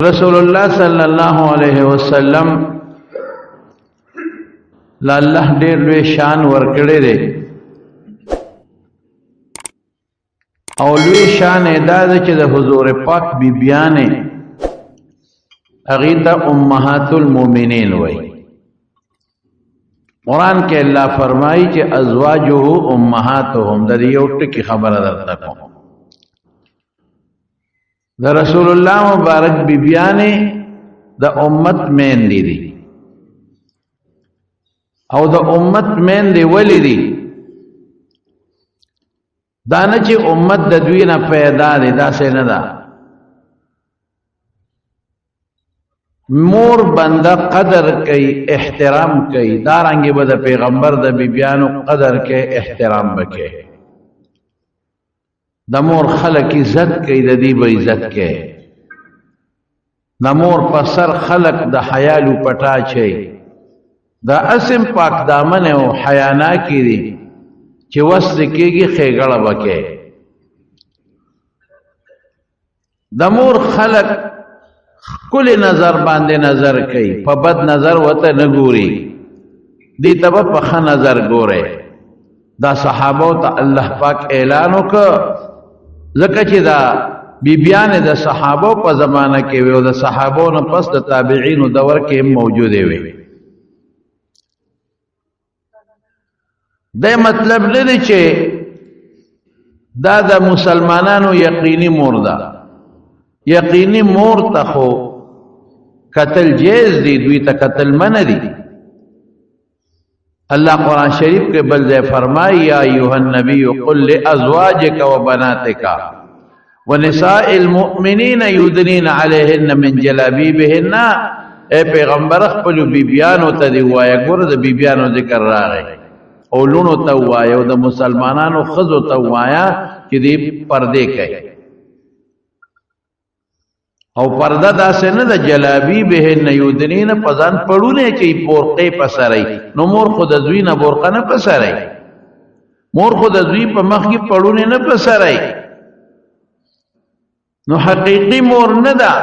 رسول الله صلی الله علیه وسلم لا الله ډېر لوی شان ورکړی دی او لوی شان یې دا دی چې د حضور پاک بیبیانې هغې ته امهات المؤمنین وایي. قرآن کې الله فرمایي چې ازواجه امهاتهم. د دې یو ټکي خبره درته کوم. د رسول الله مبارک بیبیانې د امت میندې دي، او د امت میندې ولې دي؟ دا نه چې امت د دوی نه پیدا دی، داسې نه ده. مور بنده قدر کوي، احترام کوي، دارنګې به د پیغمبر د بیبیانو قدر کوي، احترام به کوي. د مور خلک عزت کوي، د دې به عزت کوي. د مور په سر خلک د حیالو پټا چي، دا اسم پاک دامن او حیانا کې دي چې وس کېږي خېګړه وکي. د مور خلک خپل نظر باندې نظر کوي، په بد نظر وته نه ګوري، دې ته په ښه نظر ګوري. دا صحابه ته الله پاک اعلان وکړ، ځکه چې دا بیبیان د صحابه په زمانه کې وي او د صحابو نه پس د تابعینو دور کې موجودې وي. دا مطلب نه دی چې دا د مسلمانانو یقیني مور ده. یقیني مور ته خو قتل جیز دی، دوی ته قتل منع دی. الله قرآن شریف کې بل ځای فرمایي، یا ایها النبی قل لازواجک وبناتک ونساء المؤمنین یدنین علیهن من جلابیبهن. اے پیغمبر، خپل بیبیانو ته دی وایا. ګوره، د بیبیانو ذکر راغی، او لونو ته وایا او د مسلمانانو خزو ته وایا چې دی پردې کوي. او پرده داسې نه د جلابی به نه یودنین، په ځان پړونه چې پورقې پسرای. نو مور خو د زوی نه بورقه نه پسرای، مور خو د زوی په مخ کې پړونه نه پسرای، نو حقیقی مور نه ده.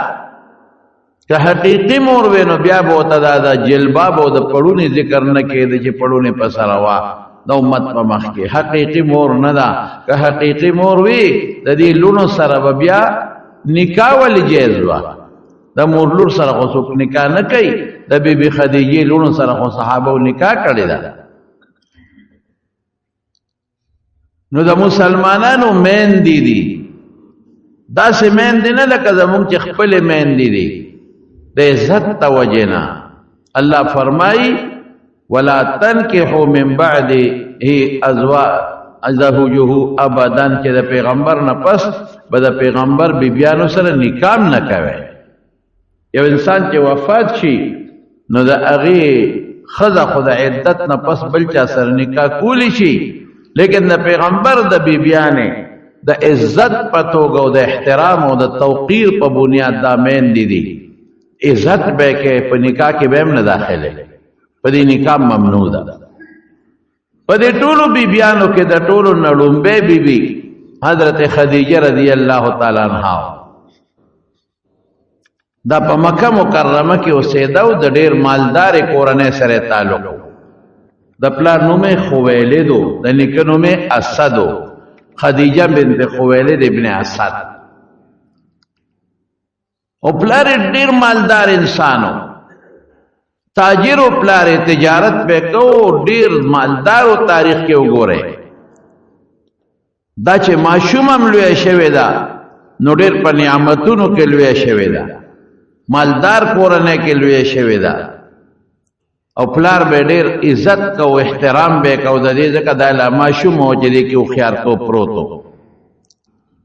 که حقیقی مور وې نو بیا به ورته دا د جلباب او د پړونې ذکر نه کېده چې پړونې په سره وه د امت په مخ کې. حقیقی مور نه ده. که حقیقی مور وي، د دې لونو سره به بیا نکاح ولې جایز وه؟ د مور لور سره خو څوک نکاح نه کوي. د بیبي خدیجې لونو سره خو صحابه نکاح کړې ده. نو د مسلمانانو میندې دي، داسې میندې نه لکه زمونږ چې خپلې میندې دي، د عزت د وجې نه. الله فرمایي، ولا تنکحوا من بعده ازواجه ابدا، چې د پیغمبر نه پس به د پیغمبر بیبیانو سره نکاح نه کوي. یو انسان چې وفات شي، نو د هغې ښځه خو د عدت نه پس بل چا سره نکاح کولی شي، لیکن د پیغمبر د بیبیانې د عزت په توګه او د احترام او د توقیر په بنیاد دا میندې دي، عزت به کې په نکاح کې به هم نه داخله، په دې نکاح ممنوع ده. په دې ټولو بیبیانو کې د ټولو نه ړومبی بیبي حضرت خدیجه رضی الله تعالی عنها. دا په مکه مکرمه کې اوسېده او د ډېر مالدار کورنۍ سره تعلق. د پلار نوم یې خویلد و، د نیکه نوم یې اسد و، خدیجه بنت خویلد ابن اسد. او پلار یې ډېر مالدار انسان و، تاجر و. پلار یې تجارت به کو، ډېر مالدار و. تاریخ کې وګورئ، دا چې ماشوم هم لویه شوې ده، نو ډېر په نعمتونو کې لویه شوې ده، مالدار کورنۍ کې لویه شوې ده، او پلار به ډېر عزت کو، احترام به کو د دې، ځکه دا لا ماشوم و چې دې کې هوښیارتوب پروت و.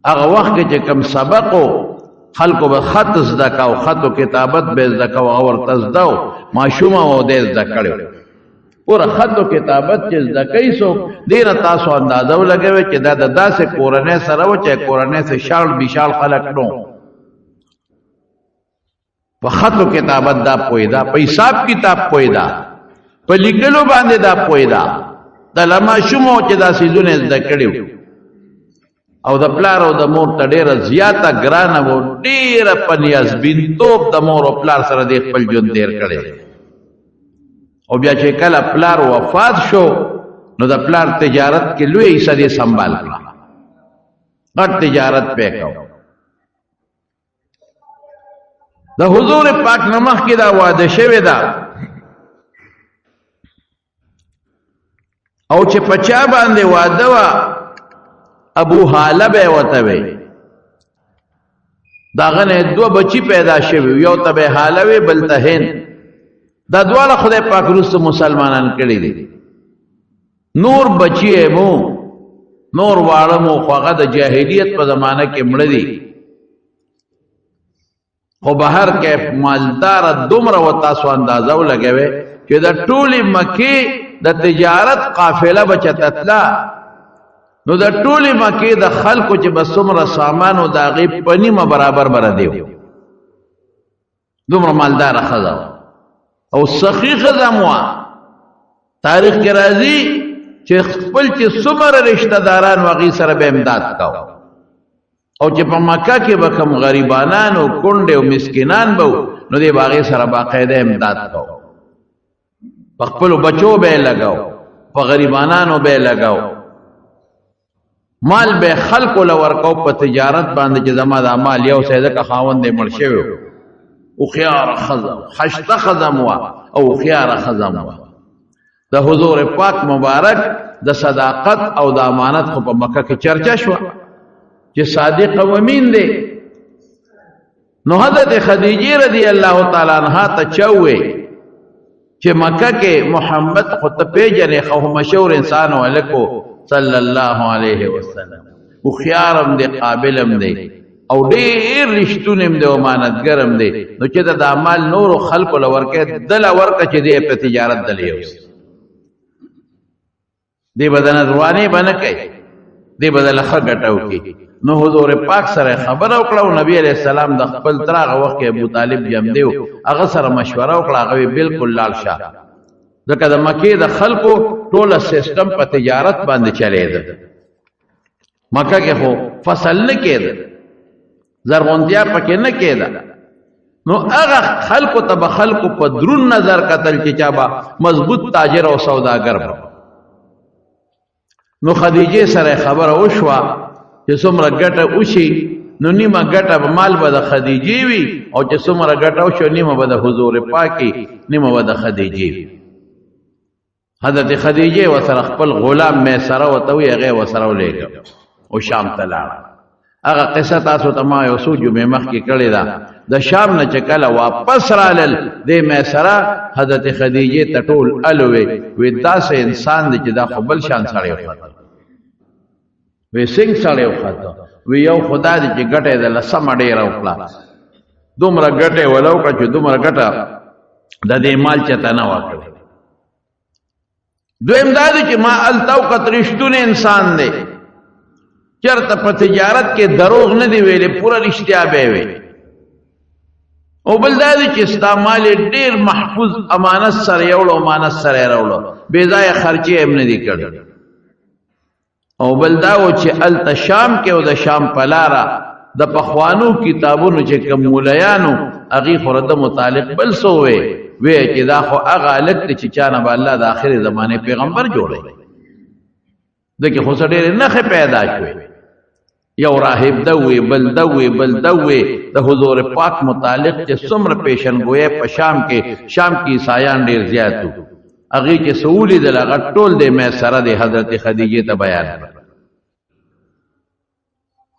هغه وخت کې چې کوم سبق و، خلکو به خط زده کاو، خط او کتابت به زده کاو، هغه ورته زده و. ماشومه و، دی زده کړی پوره خط او کتابت چې زده کوي څوک، دې نه تاسو اندازه ولګوئ چې دا د داسې کورنۍ سره و چې کورنۍ سه شاړ بشاړ خلک نو. په خط او کتابت دا پوهېده، په حساب کتاب پوهېده، په لیکلو باندې دا پوهېده. د له ماشومو چې دا څیزونه زده کړي. او د پلار او د مور ته ډیره زیاته ګرانه و، ډیره په نیازبینتوب د مور او پلار سره د خپل ژوند تیر کړی. او بیا چې کله پلار وفات شو نو د پلار تجارت کې لوی حصه دې سنبال کړه، غټ تجارت پې کاو. د حضور پاک نمخ کې دا واده شوی ده، او چې پچا باندې واده وا ابو هاله به وته وي، داغه نه دوه بچی پیدا شوی، یو ته به هاله وي بل ته هند. دا دواړه خدای پاک روس مسلمانان کړي دي. نور بچی مو نور واړه مو خو هغه د جاهلیت په زمانه کې مړه دي، خو بهر کیف مالدار دومره و تاسو اندازه ولګوي چې د ټولې مکې د تجارت قافله به چته تله، نو د ټولې مکې د خلکو چې به څومره سامان و د هغې په نیمه برابر به ردیو. دومره مالداره ښځه وه او سخي ښځه هم وه. تاریخ کې راځي چې خپل چې څومره رشته داران و هغې سره به امداد کاوه، او چې په مکه کې به کوم غریبانان او کونډې او مسکینان به وو نو دې به هغې سره باقاعده امداد کاوه، په خپلو بچو به یې لګاو، په غریبانانو به یې لګاو، مال به خلکو له ورکاو په تجارت باندې چې زما دا مال یو څه ځکه خاوند یې مړ شوی و. هوښیاره ښځه، خشته ښځه هم وه او هوښیاره ښځه هم وه. د حضور پاک مبارک د صداقت او د امانت خو په مکه کې چرچا شوه چې صادق او امین دی. نو حضرت خدیجه رضی الله تعالی عنها ته چوي چې مکه کې محمد خو ته پیژنې، خو مشهور انسان ولکو صلی الله علیه وسلم، هوښیارم دی، قابلم دی او ډیر رښتونیم دی او امانتګرم دی، نو چې دا مال نورو خلکو له ورکه دله ورکه چې دی په تجارت دلی اوس دی بدن روانې باندې کوي، دی بدل ښه ګټه وکړي. نو حضور پاک سره خبره وکړه او نبی علیہ السلام د خپل تر هغه وخت کې ابو طالب جم دیو هغه سره مشوره وکړه، هغه بالکل لاړ شه، ځکه د مکې د خلکو ټوله سیستم په تجارت باندې چلیده. مکه کې خو فصل نه کېده، زرغونتیا پکې نه کېده، نو هغه خلکو ته به خلکو په درون نظر کتل چې چا به مضبوط تاجر او سوداګر به. نو خدیجه سره خبره وشوه چې څومره ګټه وشي نو نیمه ګټه به مال به د خدیجې وي، او چې څومره ګټه وشو نیمه به د حضور پاکي، نیمه به د خدیجې وي. حضرت خدیجه وسره خپل غلام میسره ورته وی، هغه وسره ولېږه او شام ته لاړه. هغه قصه تاسو ته ما یو څو جمعې مخکې کړې ده. د شام نه چې کله واپس رالل دې میسره حضرت خدیجې ته ټول الوې، وی داسې انسان دی چې دا خو بل شان سړی وخته، وی څنګه سړی وخته، وی یو خدا دی چې ګټه یې د لسمه ډېره وکړه، دومره ګټه یې وله وکړه چې دومره ګټه د دې مال چېرته نه وه کړې. دویم دا دی چې ما هلته وکت رښتونی انسان دی، چېرته په تجارت کې دروغ نه دی ویلي، پوره رښتیا به یې ویلي. او بل دا دی چې ستا مال یې ډېر محفوظ امانت سره یوړو، امانت سره یې راوړو، بې ځایه خرچې یې هم نه دي کړې. او بل دا و چې هلته شام کې او د شام په لاره د پخوانو کتابونو چې کوم مولایانو هغې خو د متعلق بل څه ووی، وی چې دا خو هغه هلک دی چې چا نه به الله د آخرې زمانې پیغمبر جوړوي. دکې خو څه ډېرې نښې پیدا شوې، یو راهب ده وی، بل ده وی، بل ده وی. د حضور پاک متعلق چې څومره پیشنګویې په شام کې، شام کې عیسایان ډېر زیات وو، هغې چې څه ولیدل هغه ټول دی میسره دی حضرت خدیجې ته بیان کړ.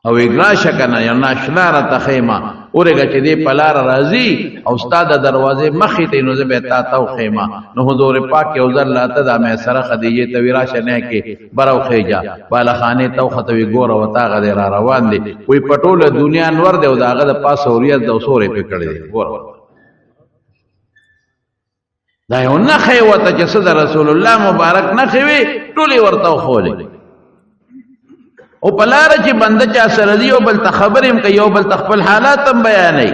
او راشه که نه یو ناشنا راته ښیمه، ورېږه چې دی په لاره راځي او ستا د دروازې مخې ته، نو زه به تا ته وښیمه. نو حضور پاک یو ځل راته دا میسره خدیجې ته وی راشه نه کې بره وخېږه، بالاخانې ته وخته وی ګوره وته هغه دی را روان دی، وی په ټوله دنیا انور دی او د هغه د پاسه وریځ د سورې پرې کړی دی. ګوره دا یو نښه یې ورته چې څه د رسول الله مبارک نښې وې ټولې ورته وښولې. او په لاره چې بنده چا سره دی یو بل ته خبرې هم کوي، یو بل ته خپل حالات هم بیانوي.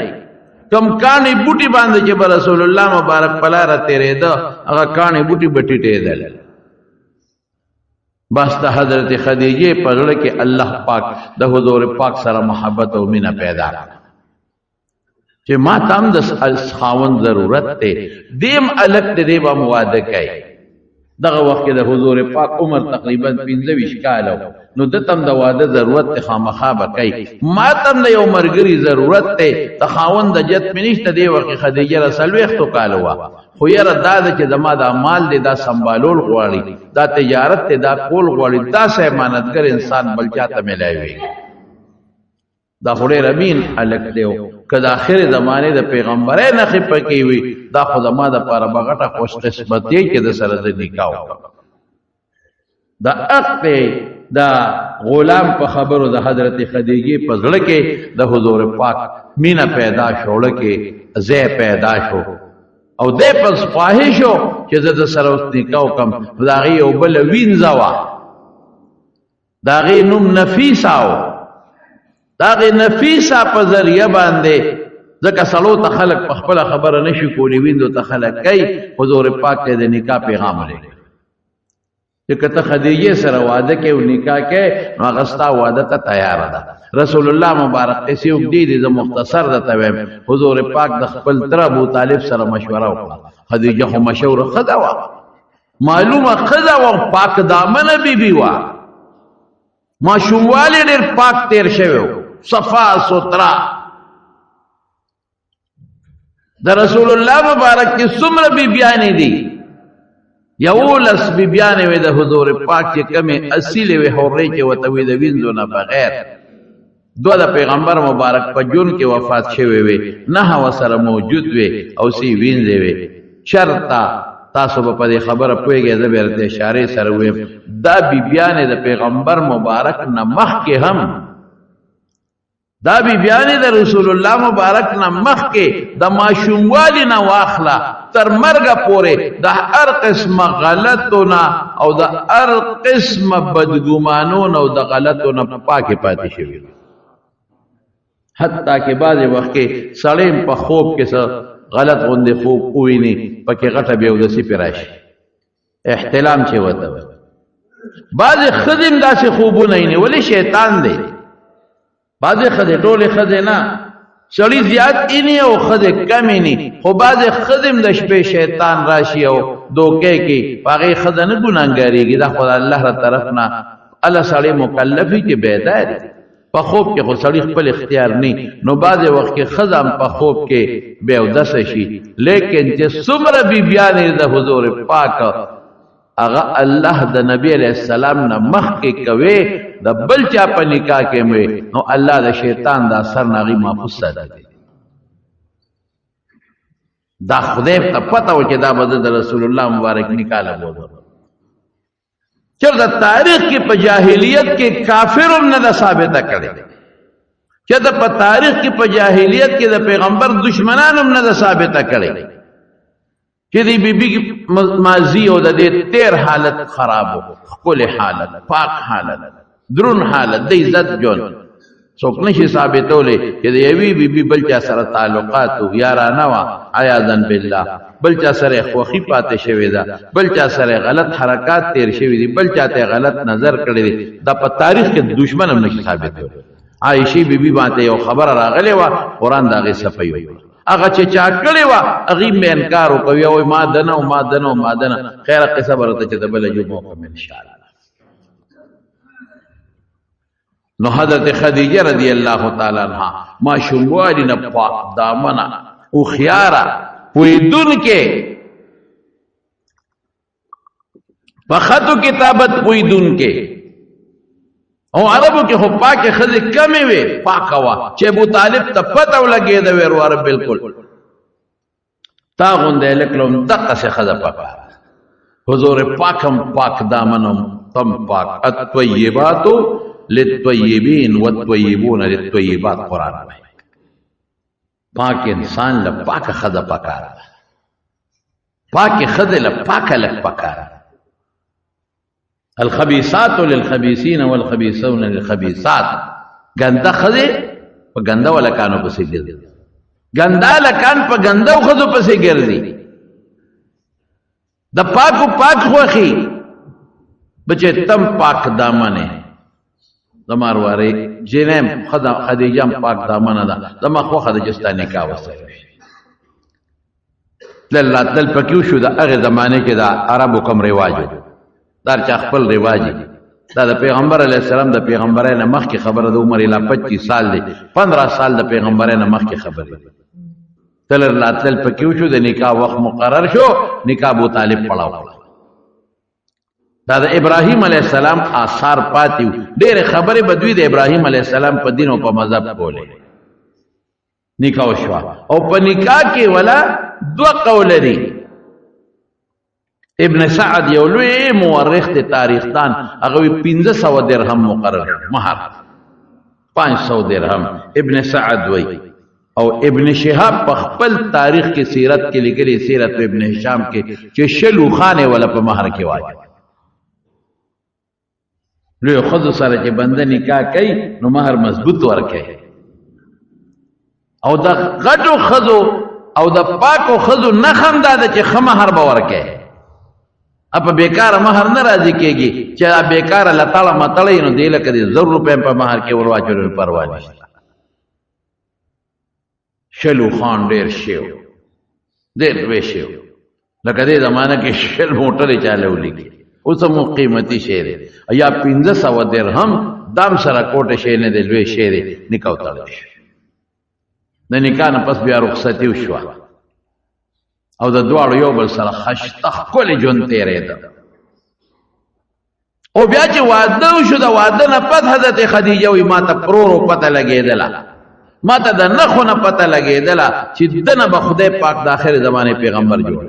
کوم کاڼي بوټي باندې چې به رسول الله مبارک په لاره تېرېده هغه کاڼي بوټي به ټیټېدل. بس د حضرت خدیجه په زړه کې الله پاک د حضور پاک سره محبت او مینه پیدا کړه چې ما ته هم د خاوند ضرورت دی، دیم الک دې دی به مو واده کوي. دغه وخت کې د حضور پاک عمر تقریبا 25 کاله و، نو ده ته هم د واده ضرورت دی، خامخا به کوي. ما ته هم د یو ملګري ضرورت دی، د خاوند د جت مې نشته. دې وخت کې خدیجه را 40 کاله وه، خو یاره دا ده چې زما دا مال دی، دا سنبالول غواړي، دا تجارت دی، دا کول غواړي، داسې امانتګر انسان بل چا ته ملاوي. دا خو ډېر امین هلک دی، که د آخرې زمانې د پیغمبرۍ نښې پکې وي، دا خو زما دپاره به غټه خوش قسمتي چې د سره زه نکاح وکړم. د اقې د غلام په خبرو د حضرت خدیجې په زړه کې د حضور پاک مینه پیدا شو، زړه کې ځای پیدا شو، او دی پس خواهش شو چې زه د سره اوس نکاح وکړم. د هغې یو بله وینځه وه، د هغې نوم نفیسه و. د هغې نفیسه په ذریعه باندې، ځکه سړو ته خلک په خپله خبره نشي کولی، ویندو ته خلک کوي، حضور پاک ته د نکاح پیغام ولېږه چې که ته خدیجې سره واده کوې او نکاح کوې، نو هغه ستا واده ته تیاره ده. رسول الله مبارک قصې اوږدې دي، زه مختصر درته وایم. حضور پاک د خپل تره ابو طالب سره مشوره وکړه. خدیجه خو مشهوره ښځه وه، معلومه ښځه وه، پاک دامنه بیبي وه، ماشوموالی ډېر پاک تېر شوی و، صفا سوتره. د رسول الله مبارک کې څومره بیبیانې دي؟ 11 بیبیانې وې د حضور پاک چې کمې اصیلې وې، حرې چې ورته وي د وینځو نه بغیر. دوه د پیغمبر مبارک په جون کې وفات شوې وې، 9 ورسره موجود وې او سی وینځې وې. چرته تاسو به په دې خبره پوهېږئ، زه به درته اشارې سره ووایم. دا بیبیانې د پیغمبر مبارک نه مخکې هم، دا بیبیانې د رسول الله مبارک نه مخکې د ماشوموالي نه واخله تر مرګه پورې د هر قسمه غلطو نه او د هر قسمه بدګمانو نه او د غلطو نه پاکې پاتې شوې. حتی کې بعضې وخت کې سړی په خوب کې څه غلط غوندې خوب وویني، پکې غټه بېودسي پرې راشي، احتلام چې ورته وایي. بعضې ښځې هم داسې خوبونه ویني، ولې شیطان دی. بعضې ښځې، ټولې ښځې نه، سړي زیات ایني او ښځې کم ایني، خو بعضې ښځې هم د شپې شیطان راشي او دوکې کوي، په هغې ښځه نه ګناهګارېږي. دا خو د الله له طرف نه الله سړی مکلف وي چې بیدار وي. په خوب کې خو سړی خپل اختیار نه، نو بعضې وخت کې ښځه هم په خوب کې بې اودسه شي. لیکن چې څومره بیبیانې د حضور پاک هغه الله د نبی علیه السلام نه مخکې کوي، د بل چا په نکاح کې وي، نو الله د شیطان د اثر نه هغوی محفوظ ساتي. دا خدای ته پته و چې دا به د رسول الله مبارک نکاح له بوتلو. چېرته تاریخ کې په جاهلیت کې کافر هم نه ده ثابته کړې، چېرته په تاریخ کې په جاهلیت کې د پیغمبر دشمنان هم نه ده ثابته کړې چې دې بیبي ماضي او د دې تیر حالت خراب و، ښکلی حالت، پاک حالت، درون حالت، د عزت ژوند څوک نشي ثابتولی چې د یوې بیبي بل چا سره تعلقات وو، یارانه وه، عیاذا بالله، بل چا سره خوښي پاتې شوې ده، بل چا سره غلط حرکات تیر شوي دي، بل چا ته غلط نظر کړی دی. دا په تاریخ کې دشمن هم نشي ثابتولی. عایشې بیبي باندې یو خبره راغلې وه، قرآن د هغې صفحې وکړه، هغه چې چا کړې وه هغې مې انکار وکړ، وایي ما دنه او ما دنه او ما دنه. خیره قصه به راته چې د بله جمعه وکړم انشاءالله. نو حضرت خدیجه رضی الله تعالی عنها ماشوموالي نه پاک دامنه هوښیاره پوهېدونکې، په خط و کتابت پوهېدونکې، او عربو کې خو پاکې ښځې کمې وې، پاکه وه چې ابو طالب ته پته ولګېده، ویل وروره بالکل تا غوندې هلک له همدقسې ښځه پکار. حضور پاک هم پاک دامن هم تم پاک. الطیبات للطیبین والطیبون للطیبات، قرآن وایي پاک انسان له پاکه ښځه پکار ده، پاکې ښځې له پاک هلک پکار ده. الخبيثات للخبيثين والخبيثون للخبيثات. ګنده ښځې په ګنده ولکانو پسې ګرځي، ګنده لکان په ګنده ښځو پسې ګرځي. د پاکو پاک خوښي، بچې تم پاک دامنه زما وروارې جنیم خدیجه هم پاک دامنه ده، زما خوښه ده چې ستا نکاح ورسره وشي. تلل راتلل پکې وشو. د هغې زمانې کې د عربو کوم رواج و، دا چا خپل رواج دی. دا د پیغمبر علیه السلام د پیغمبرۍ نه مخکې خبره ده، عمر یې لا 25 سال دی، 15 سال د پیغمبرۍ نه مخکې خبرې دي. تلل راتلل پکې وشو، د نکاح وخت مقرر شو، نکاح ابو طالب پړاو کړه. دا د ابراهیم علیه السلام آثار پاتې وو، ډېرې خبرې به دوی د ابراهیم علیه السلام په دین او په مذهب کولې. نکاح وشوه او په نکاح کې ولا دوه قوله دي. ابن سعد یو لوی مورخ دی، تاریخدان، هغه وی 500 درهم مقرر مهر، 500 درهم ابن سعد وی. او ابن شهاب په خپل تاریخ کې سیرت کې لیکلی، سیرت ابن هشام کې، چې 20 اوښانې ولا په مهر کې واجب. لوی ښځو سره چې بنده نکاح کوي نو مهر مضبوط ورکوي، او د غټو ښځو او د پاکو ښځو نښه هم دا ده چې ښه مهر به ورکوي. په بېکاره مهر نه راضي کېږي چې دا بېکاره لتاړه متړه یې، نو دې لکه دې 1000 روپۍ هم په مهر کې ور واچولې نو پروا نشته. 20 اوښان ډېر شی و، ډېر لوی شی و، لکه دې زمانه کې 20 موټرې چاله ولیکي، اوس هم قیمتي شی دی. یا 500 درهم دام سره کوټه شی نه دی، لوی شی دی. نکاح وتړل شو. د نکاح نه پس بیا رخصتي وشوه او د دواړو یو بل سره خشته ښکلی ژوند تېرېده. او بیا چې واده وشو، د واده نه پس حضرت خدیجه وایي ما ته پرورو پته لګېدله، ما ته د نښو نه پته لګېدله چې دنه به خدای پاک د آخر زمانې پیغمبر جوړ.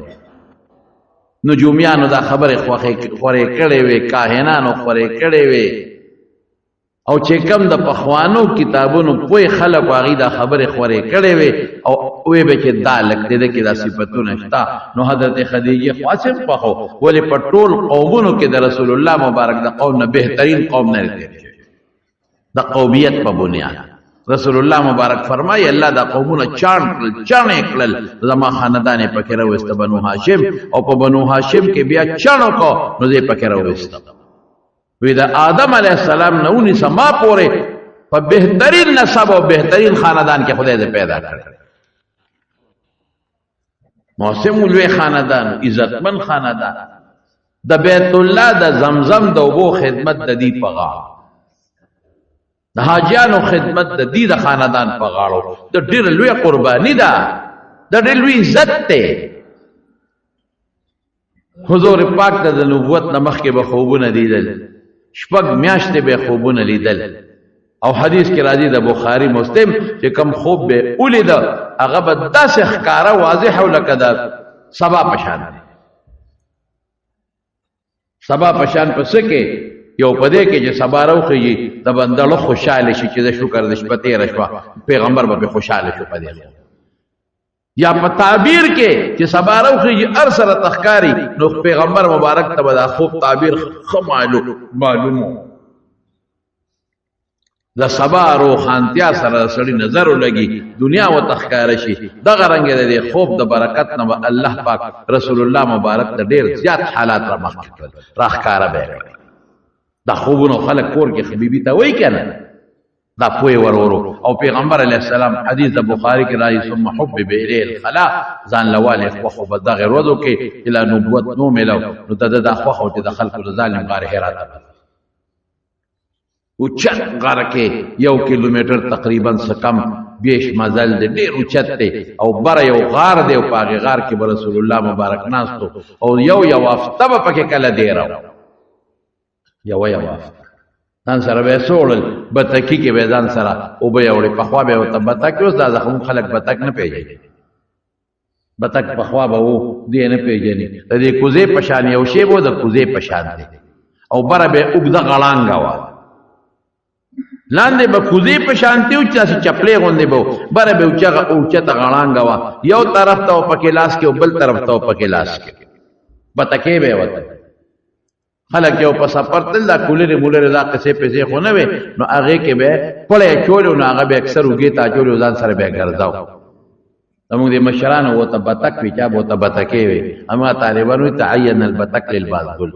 نجومیانو دا خبرې خورې کړې وې، کاهنانو خورې کړې وې، او چې کم د پخوانو کتابونو پوی خلک هغوی دا خبرې خورې کړې وې او وی به چې دا لک دی، ده کې دا صفتونه شته. نو حضرت خدیجې خو هسې هم خوښ و، ولې په ټول قومونو کې د رسول الله مبارک د قوم نه بهترین قوم نه دی تېر شوی، د قومیت په بنیاد. رسول الله مبارک فرمایي الله دا قومونه چاڼ کړل، چاڼ یې کړل، زما خاندان یې پکې راویسته بنو هاشم، او په بنو هاشم کې بیا چاڼ وکړو نو زه یې پکې راویستم. وی د آدم علیه السلام نه ونیسه ما پورې په بهترین نسب او بهترین خاندان کې خدای دې پیدا کړی. محسن لوی خاندان، عزتمن خاندان، د بیت الله د زمزم د اوبو خدمت د دې په غاړه، د حاجیانو خدمت د دې د خاندان په غاړو، د ډېر لوی قرباني ده، د ډېر لوی عزت دی. حضور پاک ته د نبوت نه مخکې به خوبونه لیدل، 6 میاشتې به خوبونه لیدل. او حدیث کې راځي د بخاری مسلم چې کم خوب به ولید هغه به داسې ښکاره واضح او لکه د سبا په شان دی. سبا په شان په څه کې؟ یو په دې کې چې سبا راوخیږي د بنده له خوشحاله شي چې د شکر د شپه تېره شوه، پیغمبر به پرې خوشحاله شو په دې. یا په تعبیر کې چې سبا راوخیږي هر سره تخکاری، نو پیغمبر مبارک ته به دا خوب تعبیر ښه معلومو. د سبا روښانتیا سره د سړي نظر ولګي، دنیا ورته ښکاره شي. دغه رنګ د دې خوب د برکت نه به الله پاک رسول الله مبارک ته ډېر زیات حالات را مخکې کړل، راښکاره به یې کړل. دا خوبونو خلک کور کې خبیبي ته وایي که نه، دا پوی ورورو. او پیغمبر علیه السلام حدیث د بخاری کې راځي ثم حبب الیه الخلا، ځان لواله خوښ په دغه ورځو کې چې لا نبوت نو ملو، نو د ده دا خوښ چې د خلکو د ظالم غار حرا ته اوچت غر کې 1 کیلومتر تقریبا څه کم بیش مزل دی، ډېر اوچت دی، او بره یو غار دی، او په هغې غار کې به رسول الله مبارک ناست و، او یو یو هفته به پکې کله دېره وه، یوه یوه هفته ځان سره به یې څه وړل، بتکي کې به یې ځان سره اوبه یې وړې. پخوا به یې ورته بتک، اوس دا زموږ خلک بتک نه پېژني، بتک پخوا به وو، دی نه پېژني. د دې کوزې په شان یو شی به د کوزې په شان دی، او بره به اوږده غړانګه وه، لاندې به کوزې په شان دی، چې داسې چپلې غوندې به وو، بره به اوچته غړانګه وه، یو طرف ته پکې لاس کې او بل طرف ته پکې لاس کې، بتکې به یې ورته. خلک یو په سفر تل، دا کولرې مولرې دا قصې پیسې خو نه وې، نو هغې کې به پړی اچولی، نو هغه به اکثر اوږې ته اچولی او ځان سره به یې ګرځاو. زموږ د مشرانو ورته بتک وي، چا به ورته بتکې وي، اما طالبان وي تعین البتک للبازګل.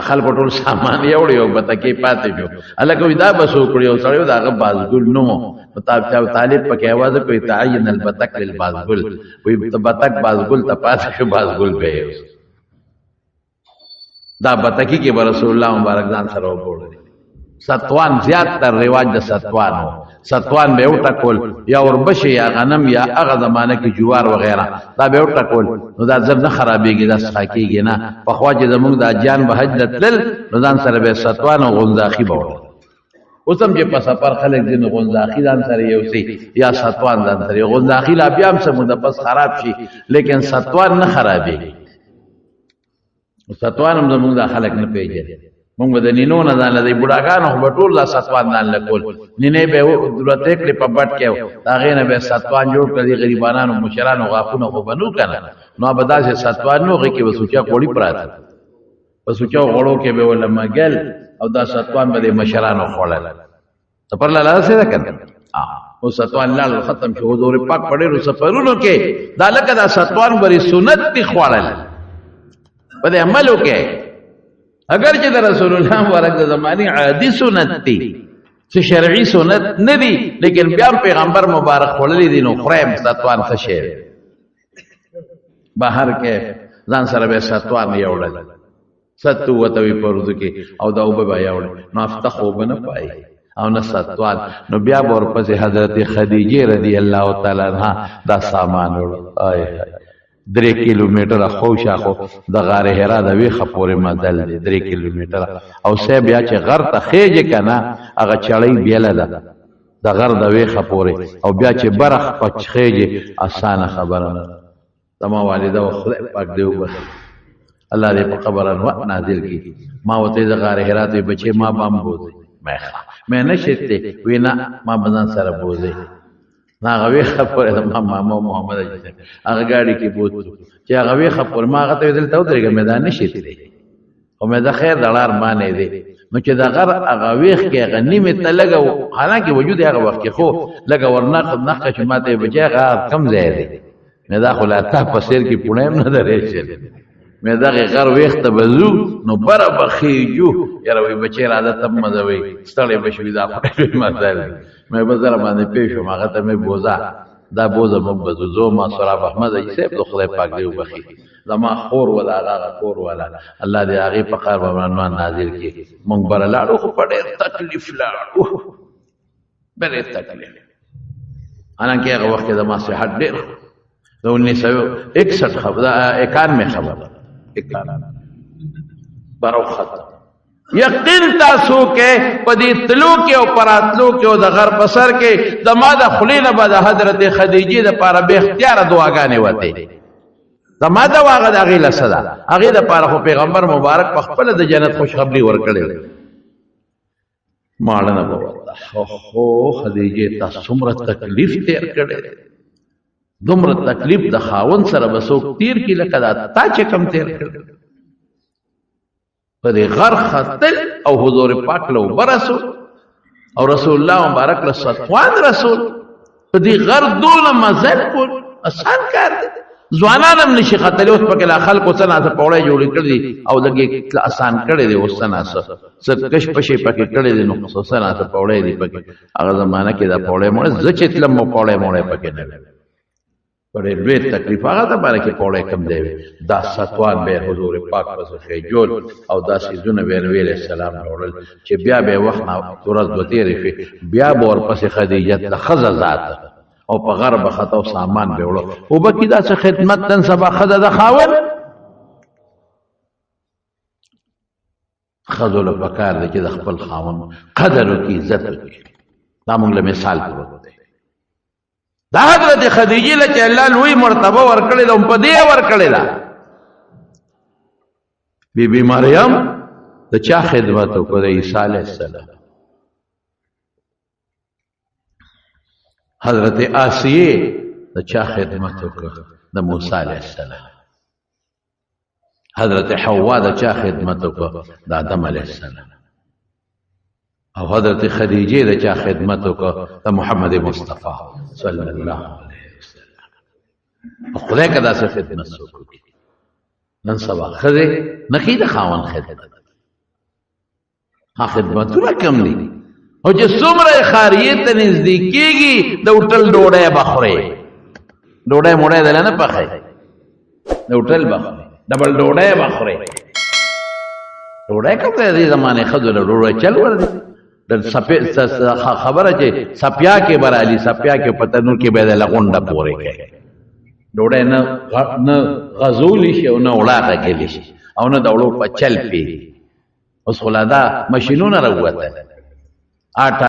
خلکو ټول سامان یوړ، یو بتکې پاتې شو. هلکه وایي دا به څوک وړي؟ یو سړی و، د هغه بازګل نوم و. طالب پکې اواز وکړ، تعین البتک للبازګل. وایي بتک بازګل ته پاتې شو، بازګل به یې اوس. دا بتکی کې به رسول الله مبارک ځان سره وبوړل. ستوان زیات تر رواج د ستوان و، ستوان به وټکول، یا وربشې یا غنم یا هغه زمانه کې جوار وغیره، دا به وټکول. نو دا زر نه خرابېږي، دا څخه کېږي نه. پخوا چې زموږ د حاجیان به حج ته تلل، نو ځان سره به ستوان او غونځاخي به وړل. اوس هم چې په سفر خلک ځي، نو غونځاخي ځان سره یوسي یا ستوان ځان سره. غونځاخي لا بیا هم څه موده پس خراب شي، لیکن ستوان نه خرابېږي. ستوان هم زموږ دا خلک نه پېژني. مونږ به د نینو نه ځان له دی بوډاګانو خو به ټول دا ستوان ځان له کول. نینې به ورته کړې په بټ کې، د هغې نه به ستوان جوړ کړل. دې غریبانانو مشرانو غاښونه خو به نو که نه، نو به داسې ستوان نو هغې کې به سوچه غوړي پراته، په سوچه غوړو کې به وله مګل، او دا ستوان به د مشرانو خوړل. سفر لاله داسې ده که نه؟ او ستوان لاړل، ختم شو. حضور پاک په ډېرو سفرونو کې دا لکه دا ستوان برې سنت دي خوړل، په دې عمل وکړي. اگر چې د رسول الله مبارک د زمانې عادي سنت دي، څه شرعي سنت نه دي، لیکن بیا پیغمبر مبارک خوړلې دي، نو خورم ستوان ښه شی دی. بهر کې ځان سره به ستوان یوړل، ستو ورته وي په ورځو کې، او دا اوبه به یوړل. نو هفته خوب به نه پایي او نه ستوان. نو بیا به ورپسې حضرت خدیجې رضی الله تعالی عنها دا سامان وړل. آی آی، 3 کیلومتره خو شا خو د غار حرا د ویخه پورې مزل دی، 3 کیلومتره. او سه بیا چې غر ته خېږي که نه، هغه چړۍ بیله ده د غر د ویخه پورې، او بیا چې برخ په خېږي، اسانه خبره نه ده. زما والده و، خدای پاک دې وبخښي، الله دې په قبر انوار نازل کړي. ما ورته د غار حرا ته بچې ما به هم بوځي. مې ښه مې نه شته وی، نه ما به ځان سره بوځي. نه هغه ویخه پورې زما ماما محمد هغه ګاډي کې بوتلو، چې هغه ویخه پورې ما هغه ته دلته ودرېږه، مې دا نه شي تللی، خو مې د خیر د لار معنی دی. نو چې د غر هغه ویخ کې هغه نیمې ته لږه و، حالانکه وجود یې هغه وخت کې خو لږه ورنقد نقه چې ما ته یې بچی هغه کم ځای دی، مې دا خو لا تا په سیر کې پوڼی هم نه ده رېچلې. مې دغې غر ویخ ته به ځو، نو بره به خېجو. یاره وایي بچی راځه، ته هم مزه وایي ستړی به شوي، دا خو ډېر مزه دی. مې به زره باندې پېښ شوم، هغه ته مې بوزه، دا بوزه موږ به ځو. زه ما سراب احمد حاجي صاحب د خدای پاک دې وبخښي، زما خور وه، د هغه هغه کور والا، الله دې هغې په قهر به عنوان نازل کړي. موږ بره لاړو، خو په ډېر تکلیف لاړو، ډېر تکلیف. حالانکه هغه وخت کې زما صحت ډېر ښه، د 1961 خبر، دا 91 خبر، 91 بره وختم. یقین تاسو کې په دې تلو کې او پراتلو کې او د غر په سر کې د ما د خولې نه به د حضرت خدیجې دپاره بې اختیاره دعاګانې وتې. د ما د واغه د هغې له څه ده، هغې دپاره خو پیغمبر مبارک په خپله د جنت خوشخبري ورکړې ده. ماړه نه به ورته خو خدیجې تا څومره تکلیف تېر کړی دی، دومره تکلیف د خاوند سره به څوک تېر کړي لکه دا تا چې کوم تېر کړی. په دې غر ختل او حضور پاک له اوبه رسول او رسول الله مبارک له ستوان رسول، په دې غر دونه مزل کول اسان کار دی. ځوانان هم نشي ختلی. اوس پکې لا خلکو څه ناڅه پوړی جوړې کړې دي او لږې اسان کړی دی، اوس څه ناڅه څه کش پشې پکې کړې دي، نو څه ناڅه پوړی دی پکې. هغه زمانه کې دا پوړی موړی، زه چې تلم مو پوړی موړی پکې نه وی، په ډېر لوی تکلیف هغه زمانه کې پوړی کم دی وی. دا ستوان به حضور پاک پسې خېجول او دا څیزونه به نبي علیه السلام راوړل، چې بیا به وخت نه ورځ دوه تېرې شوې، بیا به ورپسې خدیجه ته ښځه ذاته او په غر به خطا او سامان به وړو. اوبه کې داسې خدمت نن سبا ښځه د خاوند ښځو له پکار دی چې د خپل خاوند قدر وکړي، عزت وکړي. دا موږ له مثال پروت دی. دا حضرت خدیجې له چې الله لوی مرتبه ورکړې ده، هم په دې ورکړې ده. بی بی مریم د چا خدمت وکړ؟ د عیسی علیه السلام. حضرت آسیه د چا خدمت وکړ؟ د موسی علیه السلام. حضرت حوا د چا خدمت وکړ؟ د آدم علیه السلام. او حضرت خدیجه د چا خدمت وکړ؟ د محمد مصطفی صلی الله علیه وسلم. خدای که داسې خدمت څوک وکړي. نن سبا ښځې نه کوي د خاوند خدمت. ها خدمتونه کم دي. او چې څومره ښاریې ته نږدې کېږي د هوټل ډوډۍ به خورې، ډوډۍ موډۍ دله نه پخوي، د هوټل به خورې، ډبل ډوډۍ به خورې. ډوډۍ کوم ځای دې زمانې ښځو له ډوډۍ چل ور دي. د سپې خبره چې سپیا کې به رالي، سپیا کې په تنور کې به یې له غونډه پورې کوي. ډوډۍ نه نه غځولی شي او نه وړاغه کېدلی شي او نه د وړو په چل پیږي. اوس خو لا دا مشینونه راووتل، آټه.